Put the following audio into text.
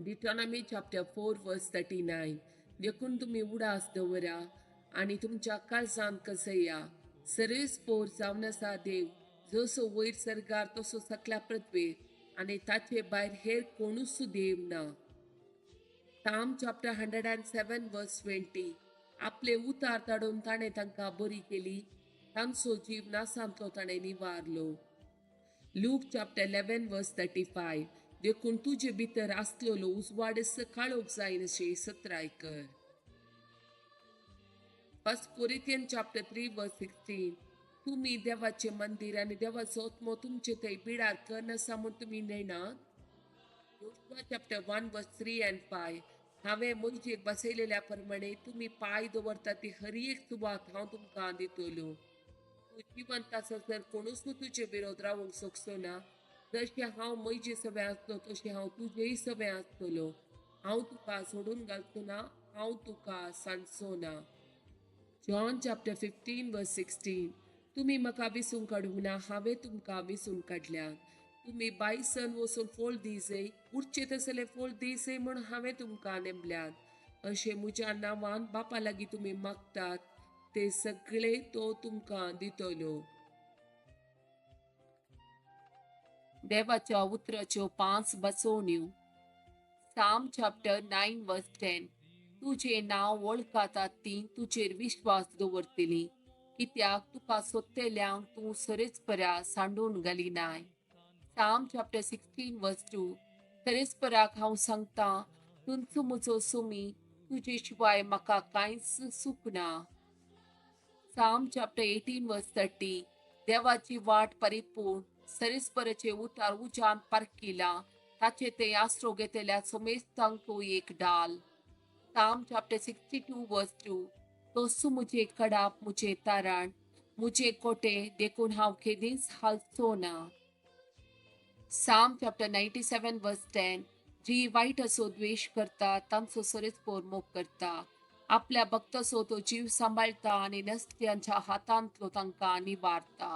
Deuteronomy chapter 4 verse 39. देखून तुमी उडास दवरा आनी तुमच्या काळजांत कसया सरेस पोर जावन आसा देव जसो वयर सर्गार तसो सकल्या पृथ्वेर आनी ताचे भायर हेर कोणूच देव ना. Psalm chapter 107 verse 20. आपले उतार ताडून ताणें तांकां बरी केली, तांचो जीव नासांतलो ताणें निवारलो. Luke chapter 11 verse 35. देखून तुजे भितर आसलेलो उजवाडस काळोख जायनशे सत्राय कर. 1 Corinthians chapter 3 verse 16. तुमी देवाचे मंदिर आनी देवाचो आत्मो तुमचे थंय बिडार करनासा म्हूण तुमी नेणात. Joshua chapter 1 verse 3 and 5. हांवें मोहिजेक बसयलेल्या प्रमाणे तुमी पांय दवरता ती हर एक सुवात हांव तुमकां दितलो. तूं जिवंत आसा तर कोणूच तुजे विरोध रावंक शकचो ना. जशें हांव म्हजे सवें आसलो तशें हांव तुजेय सवें आसतलो. हांव तुका सोडून घालचो ना, हांव तुका सांडचो ना. John chapter 15 verse 16. तुमी म्हाका विसूंक काडूंक ना, हांवें तुमकां विसून काडल्यात. तुमी बायसन वचून फोल दिसय, उरचे तसले फोल दिसय म्हूण हांवें तुमकां नेमल्यात. अशें म्हज्या नांवान बापा लागीं तुमी मागतात ते सगळे तो तुमकां दितलो. देवाच्या उतराच्यो 5 बसवण्यो. Psalm chapter 9 verse 10. तुजें नांव वळखतात ती तुजेर विश्वास दवरतली, कित्याक तुका सोदतल्यांक तूं सरेच पऱ्या सांडून घालिनाय. Psalm chapter 16 verse 2. सरेस्पराक हांव सांगता, तुंचो म्हजो सुमी, तुजे शिवाय म्हाका कांयच सूख ना. Psalm chapter 18 verse 30. देवाची वाट परिपूर्ण, सरेस्पराचे उतार उज्यान पारकिला, ताचे ते आसरो घेतल्या सोमेस्तांक तो एक डाल. Psalm chapter 62 verse 2. तोसू म्हजे कडाप, म्हजे तारण, म्हजे कोटे, देखून हांव केदींच हालचो ना. Psalm chapter 97 verse 10. जी वायट असो द्वेश करता तांचो सरेस्पोर मोग करता, आपल्या भक्ताचो तो जीव सांबाळटा आनी नसत्यांच्या हातांतलो तांकां निवारता.